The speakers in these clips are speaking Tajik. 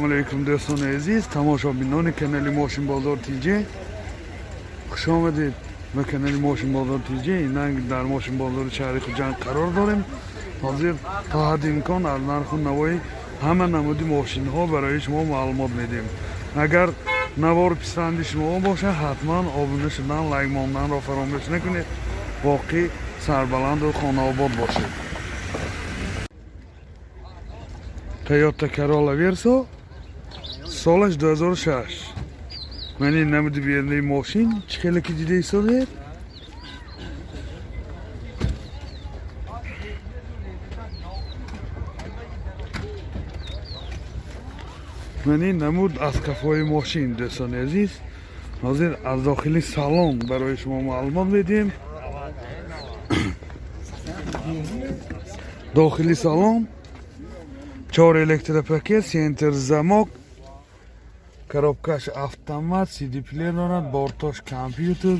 Ассалому алайкум, дӯстони азиз, тамошобинони канали Мошин Бозор ТЖ. Хуш омадед ба канали Мошин Бозор ТЖ. Инак дар Мошин Бозори шаҳри Хуҷанд қарор дорем. Ҳозир то ҳадди имкон аз нарху навои ҳама намуди мошинҳо барои шумо маълумот медиҳем. Агар навор писанди шумо бошад, ҳатман обуна шудан, лайк монданро фаромӯш накунед. Боқӣ сарбаланду хонаобод бошед. Toyota Corolla Verso, солаш 2006. Ман ин намуди бернаи мошин чӣ хеле ки дида истодед. Ман ин намуд аз қафои мошин, дӯстони азиз. Ҳозир аз дохили салон барои шумо маълумот медиҳем. Дохили салон чор электропакет, центр замок, коробкаш автомат, CD плеер дорад, бортош компютер,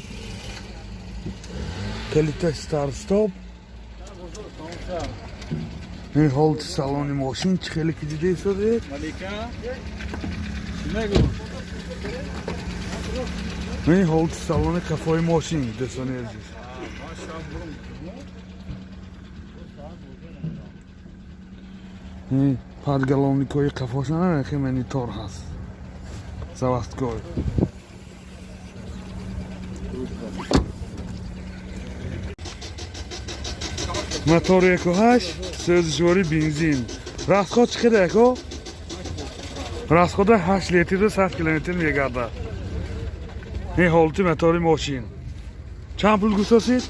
калиташ старт-стоп. Ин ҳолати салони мошин чӣ хеле ки дида истодед. Ин ҳолати салони қафои мошин, дӯстони азиз. Ин подголовникҳои қафошана хе монитор ҳаст, заводской. Мотор 1.8, сӯзишворӣ бензин. Расход чӣ қадар, ако? Расхода 8 литру 100 километр мегардад. Ин ҳолати мотори мошин. Чанд пул гусосид?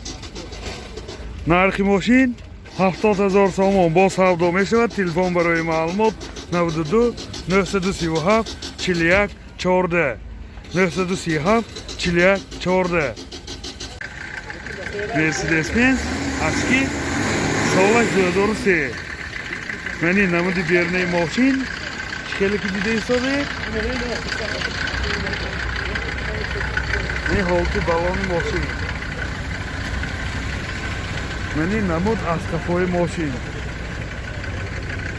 Нархи мошин 70 000 сомон, бо савдо мешавад. Телефон барои маълумот 92 937 41 14, 937 41 14. Мерседес Бенз Аски, солаш 2003. Ман ин намуди бернаи мошин чӣ хеле ки дида истодед. Ин ҳолати балони мошин. Ман ин намуд аз қафои мошин.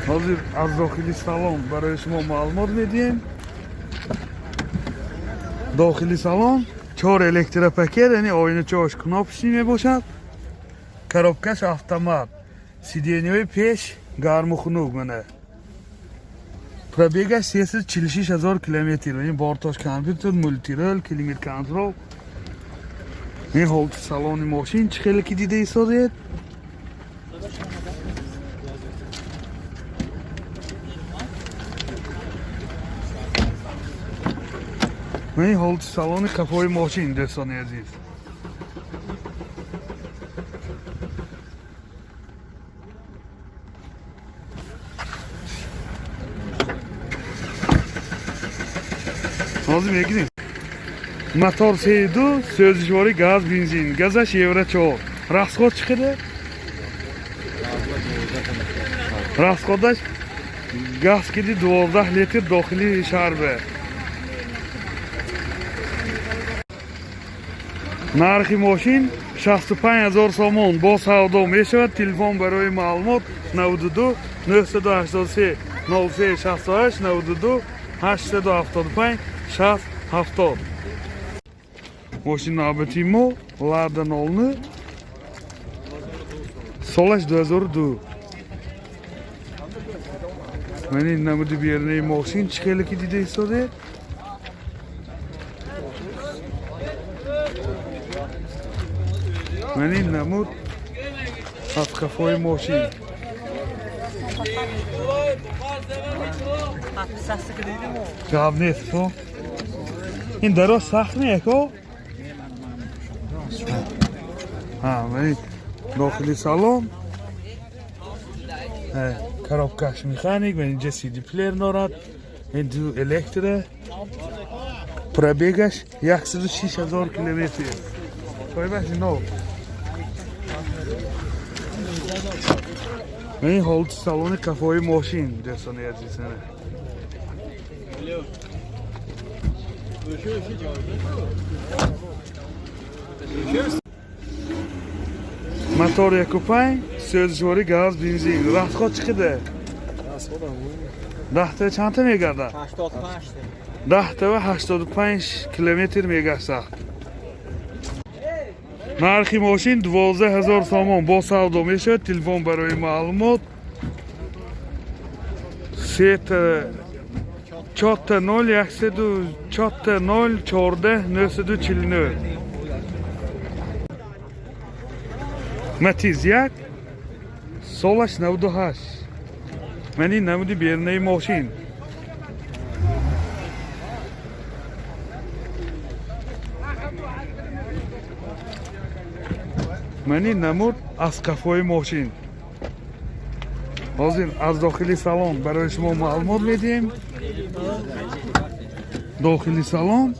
Ҳозир аз дохили салон барои шумо маълумот медиҳем. Дохили салон чор электропакет, яъне оиначаош кнопочный мебошад. Коробкаш автомат, сиденьяҳои пеш гарму хунук. Мана, пробегаш 346 000 километр. Ин бортош компютер, мультирул, климат контроль. Ин ҳолати салони мошин чӣ хеле ки дида истодед. Ин ҳолати салони қафои мошин, дӯстони азиз. Ҳозир мегирем. Мотор 3.2, сӯзишворӣ газ, бензин, газаш евро 4. Расход чӣ қадар? Расходаш газ киди 12 литр дохили шаҳрбе. Нархи мошин 65 000 сомон, бо савдо мешавад. Телефон барои маълумот 92 983 03 68, 92 875 60 70. Мошин навбати мо Лада 09, солаш 2002. Ман ин намуди бернаи мошин чӣ хеле ки дида истодед. Ман ин намуд аз қафои мошин. Гап нест ко. Ин даро сахт не, ко? Ҳа, ман ин дохили салон. Коробкаш механик, ва инҷа CD плеер дорад. Ин ду электро. Пробегаш 106 000 километр. Соҳибаш нов. Ин ҳолати салони қафои мошин, дӯстони азиз. Ана. Мотор 1.5, сӯзишворӣ газ, бензин. Расход чӣ қадар? 10 та чандта мегардад? 85. 10 тава 85 километр мегашта. Нархи мошин 12 000 сомон, бо савдо мешавад. Телефон барои маълумот: сета чорта нол яксаду чорта нол чордаҳ нӯҳсаду чилу нӯҳ. Матиз як, солаш 98. Мани намуди берунаи мошин. Мани намуд аз қафои мошин. Ҳозир аз дохили салон барои шумо маълумот медиҳем. Дохили салон,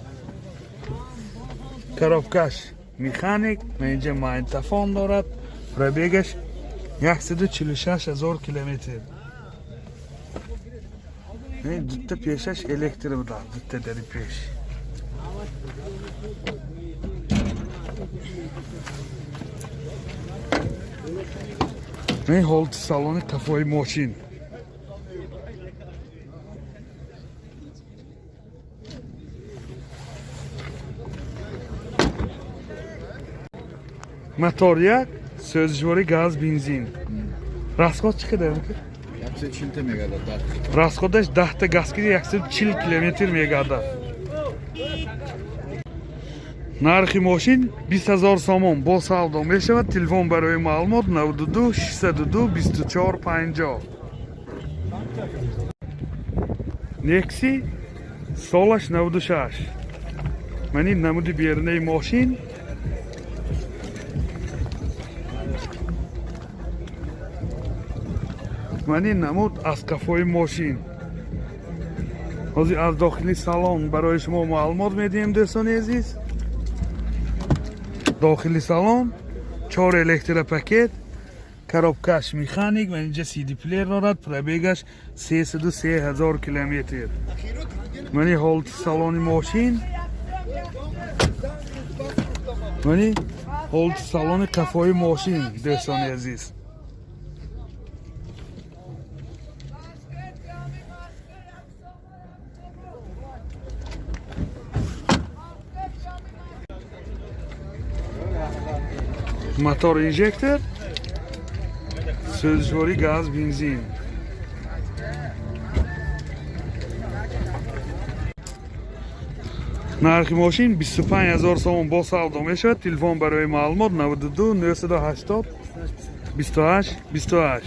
коробкаш механик, инҷа магнитофон дорад. Пробегаш 146 000 километр. Дутта пешаш электр буда, дутта дари пеш. Ин ҳолати салони қафои мошин. Мотор як, сӯзишвори газ, бензин. Расход чӣ қадар? 140 мегардад. Расходаш 10 та газ киди, 140 километр мегардад. Нархи мошин 20 000 сомон, бо савдо мешавад. Телефон барои маълумот: 92 602 24 50. Некси, солаш 96. Мани намуди берунаи мошин. Мани намуд аз қафои мошин. Ҳозир аз дохили салон барои шумо маълумот медиҳем, дӯстони азиз. Дохили салон, чор электропакет, коробкаш механик ва инҷа CD плеер дорад. Пробегаш 303 ҳазор километр. Мани ҳолати салони мошин, мани ҳолати салони қафои мошин, дӯстони азиз. Мотор инжектор, сӯзишворӣ газ, бензин. Нархи мошин 25 000 сомон, бо савдо мешавад. Телефон барои маълумот: 92 980 28 28.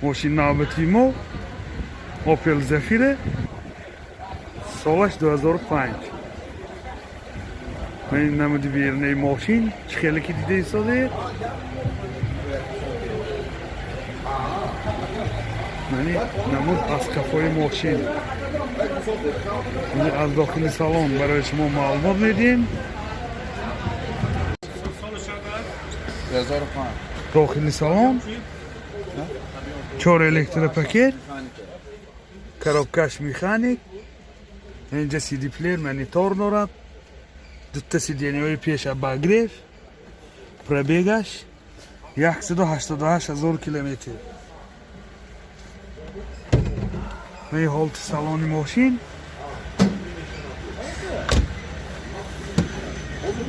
Мошин навбати мо Опел Зафира, солаш 2005. Ман намуди берунаи мошин, чӣ хеле ки дида истодед. Мани намуд аз қафои мошин. Аз дохили салон барои шумо маълумот медиҳем. 2005. Дохили салон, чор электропакет, коробкаш механик, инҷа CD плеер, монитор дорад. Дутта сиденияҳои пеш обогрев. Пробегаш 188 000 километр. Ин ҳолати салони мошин,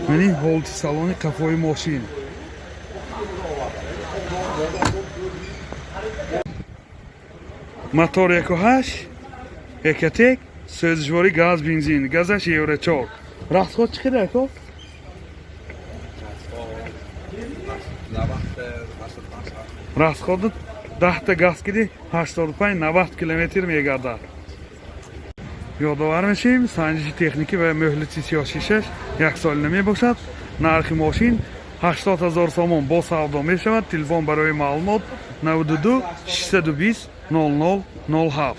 ин ҳолати салони қафои мошин. Мотор 1,8 Экотек, сӯзишворӣ газ, бензин, газаш евро 4. Расход чӣ қадар, ако? 90 85. Расходи 10 та газ киди, 85 90 километр мегардад. Ёдовар мешавем, санҷиши техникӣ ва мӯҳлати сиёсишаш як сол намебошад. Нархи мошин 80 000 сомон, бо савдо мешавад. Телефон барои маълумот: 92 620 00 07.